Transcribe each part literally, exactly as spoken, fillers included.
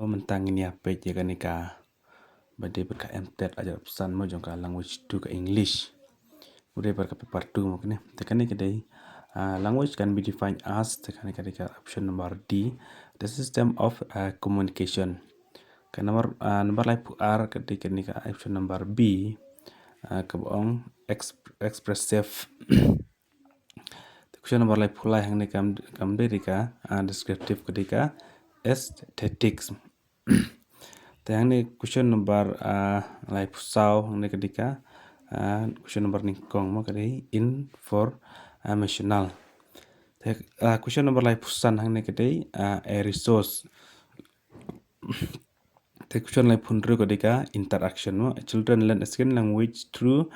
Mynta ngin ïa peit ïa kane ka ba dei bad ka M TET hajar arphew san mo jong ka language two ka English. Ba dei bad ka paper two mo kane. Te kane ka dei, ah, language can be defined as, te kane ka dei ka option number D, the system of, ah, communication. Ka number, ah, number laiphew ar ka dei kane ka option number B, ah, kaba ong exp-, expressive. Te question number laiphew lai hangne kam, kam dei ka, ah, descriptive ka dei ka aesthetics. Te hangne question number, ah, laiphew saw hangne ka dei ka, ah, question number nyngkong mo ka dei informational. Te, ah, question number laiphew san hangne ka dei, ah, a resource. Te question laiphew hynriew ka dei ka interaction mo. Children learn a second language through,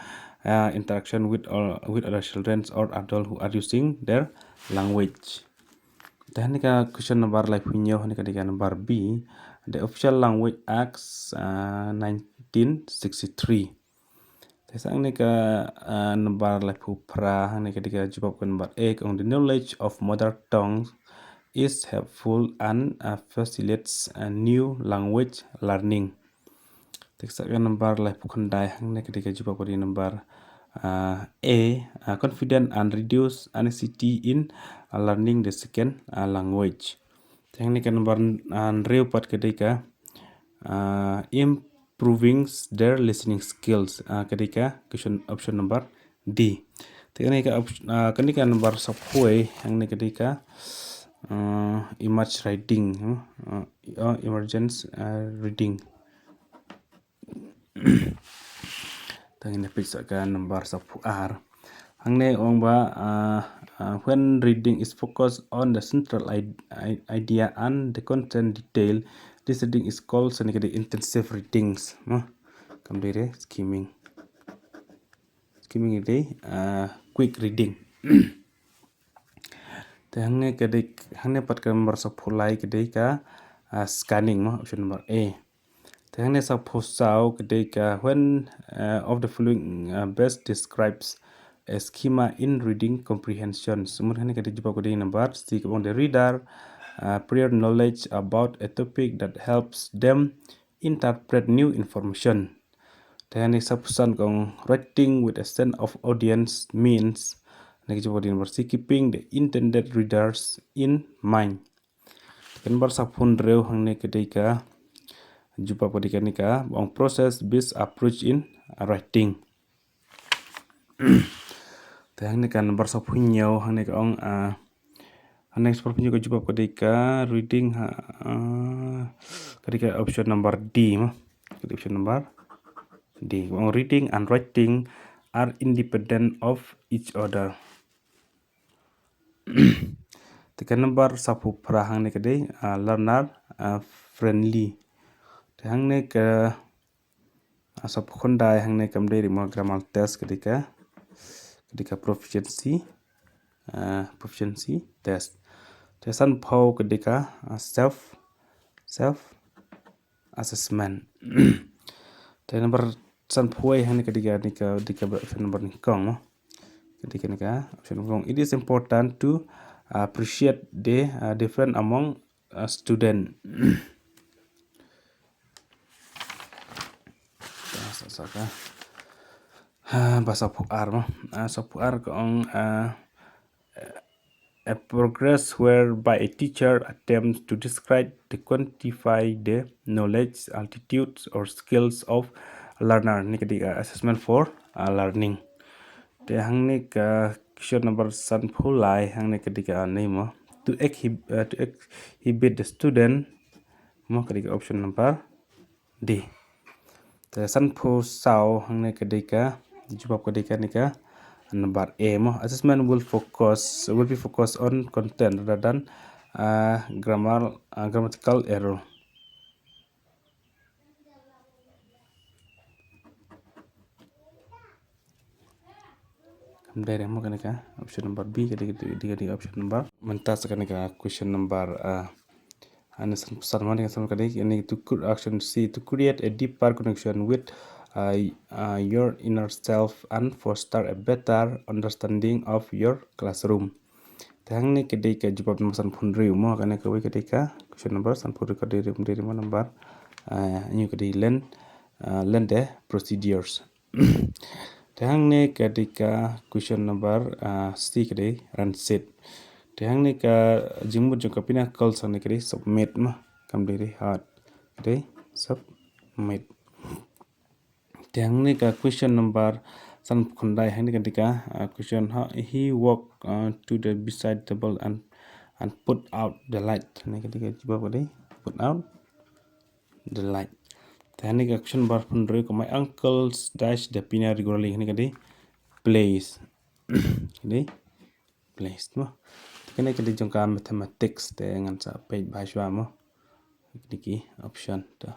uh, interaction with all, with other children or adult who are using their language. Te hangne ka question number laiphew hynñiew hangne ka dei ka number B. The Official Language Act, uh, nineteen sixty-three. Te sa hangne ka, ah, number laiphew phra hangne ka dei ka jubab ka number A ka ong the knowledge of mother tongue is helpful and, ah, facilitates a new language learning. Te sa ka number laiphew khyndai hangne ka dei ka jubab ka dei number, ah, A, ah, confident and reduce anxiety in, ah, learning the second, ah, language. Te hangne ka number, ah, hynriew pat ka dei ka, ah, improving their listening skills. Ah, ka dei ka question, option number D. Te kane ka option, ah, kane ka number saphew hangne ka dei ka, ah, emerge reading, hmm? Ah, ah, emergence, ah, reading. Te ngin peit sa ka number saphew ar. Hangne ong ba, ah, ah, when reading is focused on the central id-, i-, idea and the content detail, this reading is called, sa ne ka dei intensive readings, no? Kam dei re skimming. Skimming dei, ah, quick reading. Te hangne ka dei, hangne pat ka number saphew lai ka dei ka, ah, scanning mo, option number A. Te hangne saphew saw ka dei ka when, ah, of the following, ah, best describes a schema in reading comprehension. Sumut hangne ka dei jubab ka dei number C kaba ong the reader, ah, prior knowledge about a topic that helps them interpret new information. Te hangne saphew san ka ong writing with a sense of audience means, hangne ka jubab ka dei number C, keeping the intended readers in mind. Te ka number saphew hynriew hangne ka dei ka jubab ka dei kane kaba ong process based approach in writing. Te hangne ka number saphew hynñiew hangne ka ong, ah, hangne ka saphew hynñiew ka jubab ka dei ka reading ha, ah, ka dei ka option number D mo. Ka dei option number D. Kaba ong reading and writing are independent of each other. Te ka number saphew phra hangne ka dei, ah, learner, ah, friendly. Te hangne ka, ah, saphew khyndai hangne kam dei re mo grammar test ka dei ka, ka dei ka proficiency, ah, proficiency test. Te sanphew ka dei ka, ah, self, self assessment. Te number sanphew wei hangne ka dei ka, dei ka, dei ka option number nyngkong mo. Ka dei kane ka option nyngkong. It is important to appreciate the, uh, difference among, uh, student. Sa, sa, sa ka. Ha, ba saphew ar mo. Ah, saphew ar ka ong, ah, a progress whereby a teacher attempts to describe the quantify the knowledge, attitudes or skills of learner. Hangne ka dei ka assessment for, uh, learning. Te hangne ka question number sanphew lai hangne ka dei ka, ah, ne mo. To exhib-, uh, to exhibit the student mo ka dei ka option number D. Te sanphew saw hangne ka dei ka jubab ka dei kane ka number A mo. Assessment will focus, will be focused on content rather than, uh, grammar, uh, grammatical error. Kam dei re mo kane ka option number B ka dei, ka dei, ka dei option number. Mynta sa kane ka question number, uh, Hangne sanphew san mo, hangne sanphew ar ka dei, hangne to cre-, option C, to create a deeper connection with, uh, uh, your inner self and foster a better understanding of your classroom. Te hangne ka dei ka jubab number sanphew hynriew mo, kane kawei ka dei ka Question number sanphew hynriew ka dei, dei mo number, ah, hynñiew ka dei lane, ah, lane de procedures. Te hangne ka dei ka question number, ah, C ka dei run set. Te hangne ka jingmut jong ka Pinnacle hangne ka dei submit mo. Kam dei dei hard. Ka dei submit. Te hangne ka question number sanphew khyndai, hangne ka dei ka, ah, question ha, he walk, ah, to the bedside table and, and put out the light. Hangne ka dei ka jubab ka dei put out the light. Te hangne ka question number hynriew ka, my uncle dash the piano regularly. Hangne ka dei place. Ka dei place mo. Te kane ka dei jong ka mathematics, te ngan sa peit bha shuwa mo. Ka dei ki option te.